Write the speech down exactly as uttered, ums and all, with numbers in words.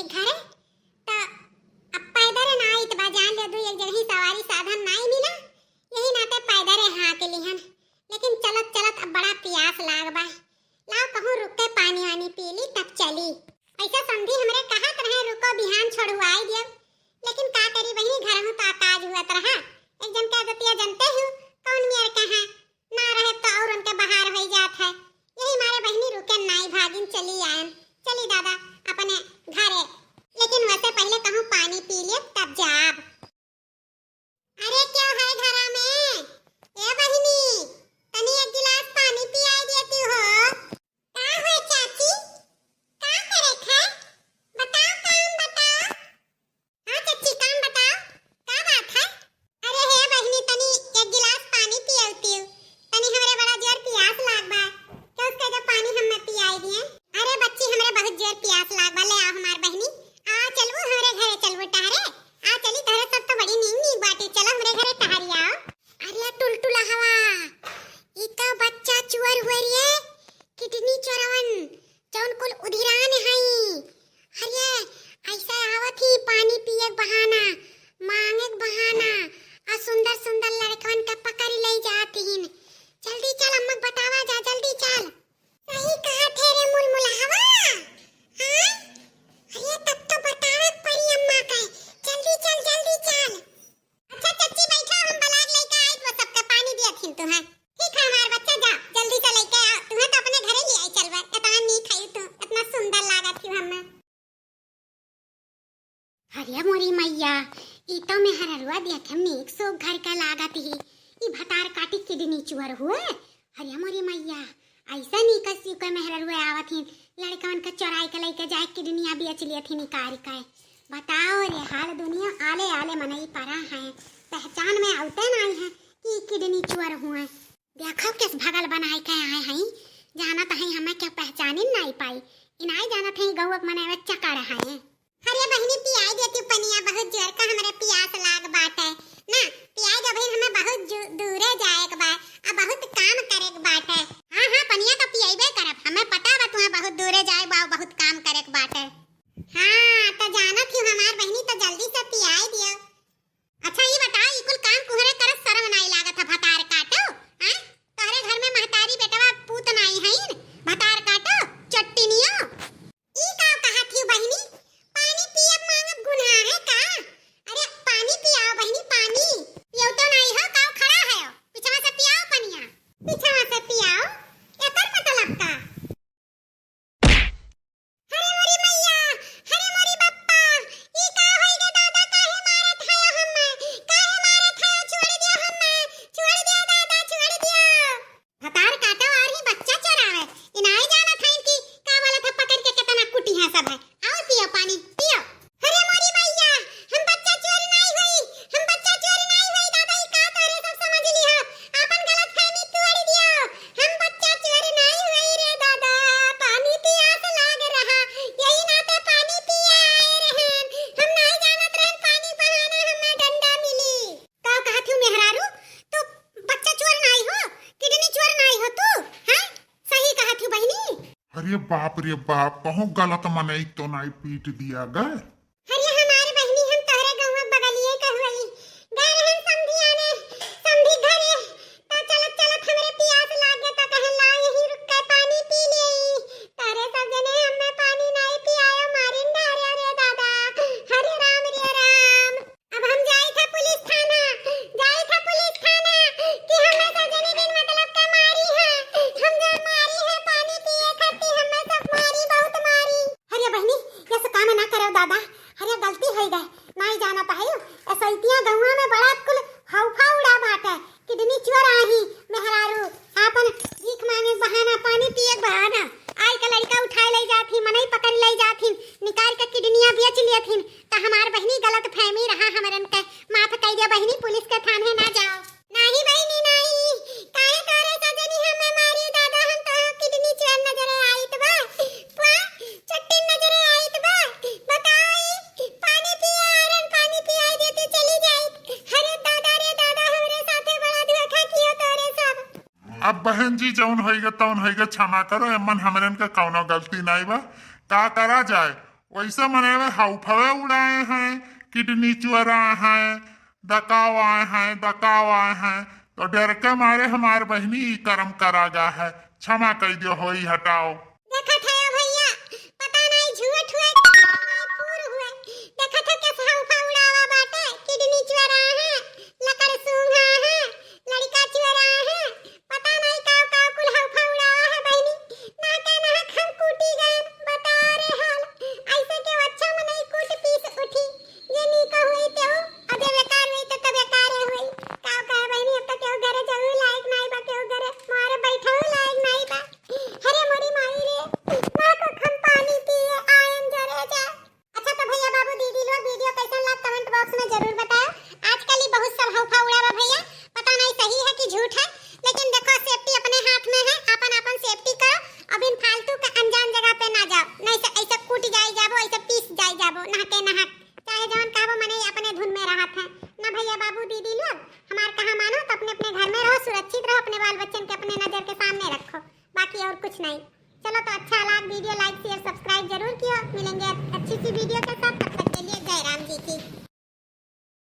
घरे, त अब पैदरे ना आइत बा, जान ले दू एक जगह सवारी साधन नाई मिला, यही नाते पैदरे हाँक लिहन। लेकिन चलत चलत अब बड़ा पियास लाग बा, लाओ कहूँ रुक के पानी वानी पी ली तब चली। ऐसे समधी हमरे कहत रहे, "रुको बिहान छोड़वाई दियब," लेकिन का करी बहिनी, घर में तो अकाज हुआ रहा। एक जन के आदतिया जनते हो, कौन मेर के हैं, ना रहे तो और उनके बाहर हो जात है। यही मारे बहिनी रुके नाई, भागिन चली आयन। चली दादा अपने घरे, लेकिन वैसे पहले कहूँ पानी पी लिए तब जाब। अरे क्यों है घरा में? ए बहिनी, तनी एक गिलास पानी पियाई देती हो। का हुए चाची? का करे है? बताओ काम बताओ। हाँ चच्ची, काम बताओ, का बात है? अरे हे बहिनी, तनी एक गिलास पानी पियौतियो, तनी हमरे बड़ा जोर पियास लाग बा, तो उसके जो पानी हमें पियाई दिए। अरे बच्ची, हमरे बहुत जोर पियास लाग बा, ले आओ हमार बहिनी, आ चलबू हमरे घरे, चलबू टहरे, आ चली, तहरे सब तो बड़ी नीक नीक बाटी, चलो हमरे घरे टहरी आओ। अरे टुलटुला हवा, ई तो बच्चा चुअर हुए रे, किडनी चोरवन, जौन कुल उधिरान हई। अरे, ऐसे आवत ही पानी पिए के बहाना, मांगे के बहाना, आ सुंदर सुंदर लड़कवन के पकड़ ले जात हिन। जल्दी चल, अम्मा के बतावा जा, जल्दी चल। सही कहा थे रे मुलमुलहवा। हाँ? अरे, तब तो बतावे के पड़ी अम्मा के। जल्दी चल, जल्दी चल। अच्छा चच्ची, बैठा, हम बलाग लइके आइत, वो सबके पानी दिया थिन तुहें। ठीक है हमार बच्चा, जा जल्दी से लइके आ, तुहें तो अपने घरे ले आई चलबे। इतना नीक है तू, इतना सुंदर लागत थी हमें। अरे मोरी मैया, ई तो मेहररुआ देखे नीक सो घर का लागत ही, ई भतार काटी किडनी चुअर हुए। अरे मोरी मैया, ऐसा नीक सी के मेहररुआ आवत ही, लड़कवन के चोराई के लइके जाए किडनिया बेच लिए थी निकाल के। बताओ रे हाल दुनिया, आले आले मनई परा हैं, पहचान में आउते नाई हैं कि किडनी चुअर हुए। देखो किस भगल बनाए के आए हैं, जानत हैं हमें क्या पहचानिन नाई पाई, इनाई जानत हैं गौवक मनई में चकड़ हैं। अरे बहिनी पियाई देती पनिया, बहुत जोर का हमरे पियास लाग बाटे ना, पियाई दे बहिन, हमें बहुत जू-, दूरे जाए के बा, आ बहुत काम करे के बाटे। हाँ हाँ पनिया तो पियाइबे करब, हमें पता बा तुहें बहुत दूरे जाए बा, बहुत काम करे के बाटे। हाँ, तो जानत ही हमार बहिनी, तो जल्दी से पियाई दियो। अच्छा, ई बताओ, ई कुल काम कुहरे करत शरम नाई लागत है, भतार काटो, हैं? तोहरे घर में महतारी बेटवा पूत नाई हईन, भतार काटो, चट्टिनियो। ई का कहत ही बहिनी? पानी पियब मांगब गुनाह है का? अरे, पानी पियाओ बहिनी, पानी। पियौतो नाई हो, काव खड़ा है? पिछवा से पियाओ पनिया, पिछवा से पियाओ। एकर मतलब का? अरे मोरी मैया, अरे मोरी बप्पा, ई का होई गे दादा, काहे मारत हयो हम्मे? काहे मारत हयो? छोड़ दियो हम्मे, छोड़ दियो दादा, छोड़ दियो। भतार काटो आ रही बच्चा चोरावे, इनाई जानत हईन कि का बोलत है, पकड़ के केतना कुटी है सब है। आओ पियो पानी, पियो। अरे मोरी मैया, हम बच्चा चोर नाई होई, हम बच्चा चोर नाई होई दादा, ई का तोहरे सब समझ लिहो, आपन गलतफहमी तोड़ दियो। हम बच्चा चोर नाई होई रे दादा, पानी पियास लाग रहा, यही नाते पानी पिए आए रहन। हम नाई जानत रहन पानी बहाना हमें डंडा मिली। का कहत हूँ मेहरारू, तू बच्चा चोर नाई हो, किडनी चोर नाई हो तू, हैं? सही कहत हूँ बहिनी। अरे बाप रे बाप, कहूँ गलत मनई तो नाई पीट दिया गए। अरे हमार बहिनी, हम तोहरे गौवा बगलिए का हुई। गए रहन समधी आने, समधी घरे, तो चलत चलत हमरे पियास लागे तो कहे, "ला यहीं रुक के पानी पी लेई।" तोहरे सब जने हमें पानी नाई पियायो, मारिन डारे रे दादा। हरे राम रे राम। अब हम जाई था पुलिस थाना, जाई था पुलिस थाना कि हमें सब जने बिन मतलब के मारी है। हम जो मारी है पानी पिए खातिर, हमें सब मारी, बहुत मारी। अरे बहिनी, ये सब काम ना करो दादा, अरे गलती होई गए, नाई जानत हयो। ऐसा इतिया गौवा में बड़ा कुल हौफा उड़ा बाटे, किडनी चोर आही मेहरारू, आपन भीख मांगे बहाना, पानी पिए बहाना, आई के लड़का उठाए ले जात ही, मनई पकड़ ले जात ही, निकाल के किडनिया बेच लेत ही। त हमार बहिनी गलतफहमी रहा, हमरन के माफ कई दे बहिनी, पुलिस के थाने ना जाओ। नाही बहिनी नाही, काहे तोरे सजनी हमें मारी दादा, हम तो किडनी चोर नजरे आइत बा, पुआ चट्टी नजरे आइत बा। बताई, पानी पिए आरन, पानी पियाई देती चली जाई। अरे दादा रे दादा, हमरे साथे बड़ा धोखा कियो तोरे सब। अब बहन जी जौन होइगा तौन होइगा, क्षमा करो, एमन हमरन का कौनो गलती नाई बा। का करा जाए, वैसे मने वे हाउफावे उड़ाए हैं, किडनी चुराए हैं, दकावाए हैं, दकावाए हैं, तो डर के मारे हमार बहिनी ई कर्म करा गा है। क्षमा कइ दियो, होई हटाओ। देखत